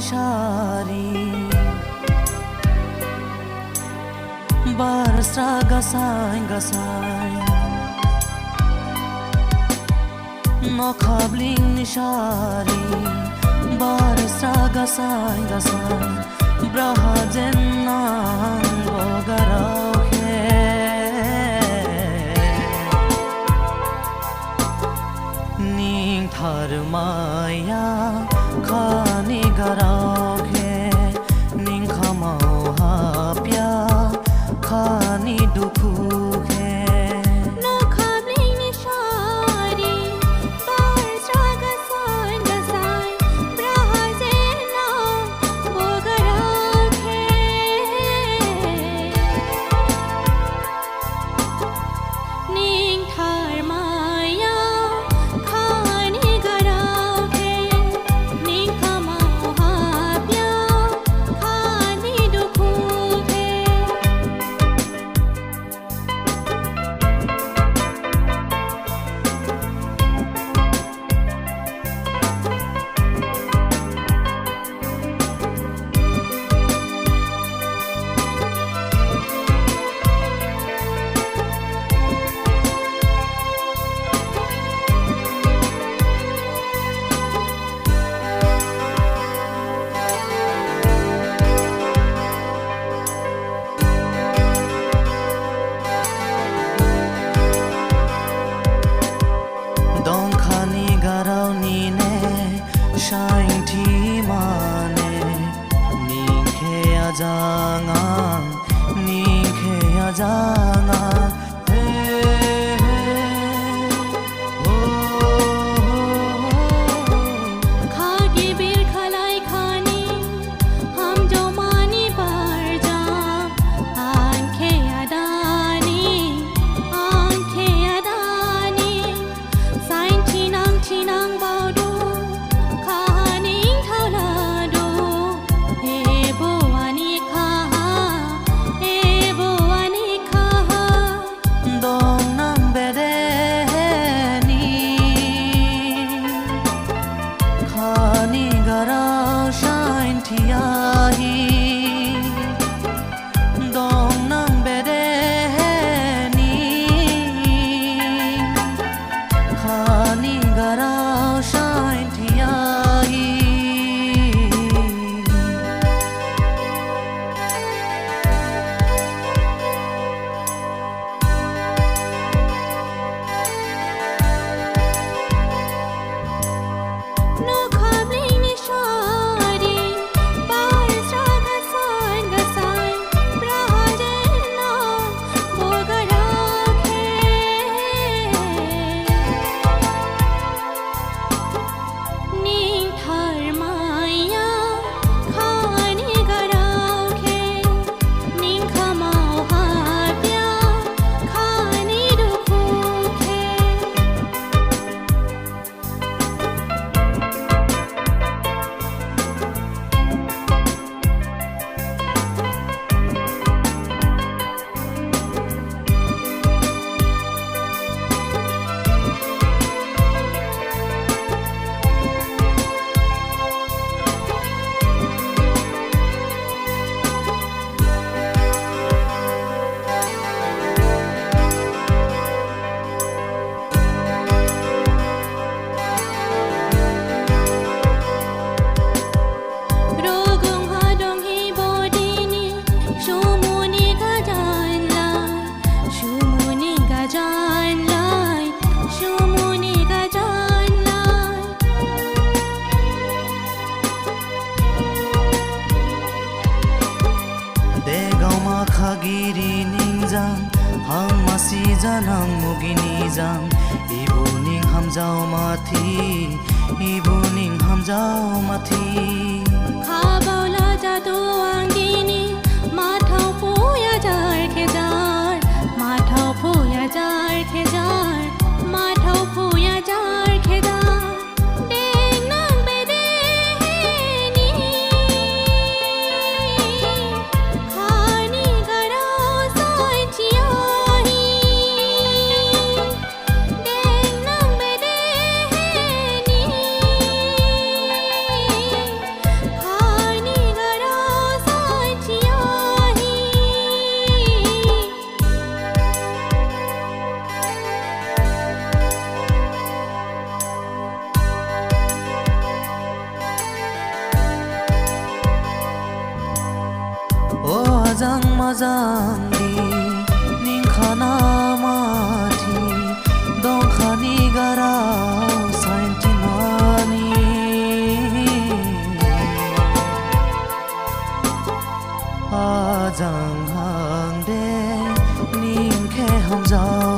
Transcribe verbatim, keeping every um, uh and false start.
sari, bar sra gasain gasain. Nokhab ling ni sari, bar sra gasain gasain. Braha jen nang bo garao khe. Ning tharmaiya khani garao khe, ning khamao hapya khani dukhu khe. Nokhab ling ni sari, bar sra gasain gasain. Braha jen nang bo garao khe. Ning tharmaiya khani garao khe, ning khamao hapya khani dukhu khe. Dongkhani garao nine sainthi mane, ning khe ajanga, ning khe ajanga. He, he, oh, oh, oh. Kha gibir khalai khani, hamjaomani barja, ang khe adani, ang khe adani. Sain thinang thinang baodu, khaning thaoladu. Ebo ani khaha, ebo ani khaha. Dongnang bedeni, khani garao sainthi ahi. Dongnang bedeni, khani garao sainthi ahi. Nokhab ling ni sari, bar sra gasain gasain. Braha jen nang bo garao khe. Ning tharmaiya khani garao khe, ning khamao hapya khani dukhu khe. Rogong ha dong hi bodini, sumuni gajan lai, sumuni gajan lai, sumuni gajan lai. Degaoma khagiri ning jang, hangmasi janang mugini jang, ibu ning hamjaoma thi, ibu ning hamjaoma thi. Khabaola jadu ang dini, mathao phuya jar khe jar, mathao phuya jar khe jar, mathao phuya jar khe jar. Dengnang bedeni, khani garao sainthi ahi. Dengnang bedeni, kha Ajang di ning khana mathi dong khani garao sainthi mani. Ajang hang de ning khe hamjao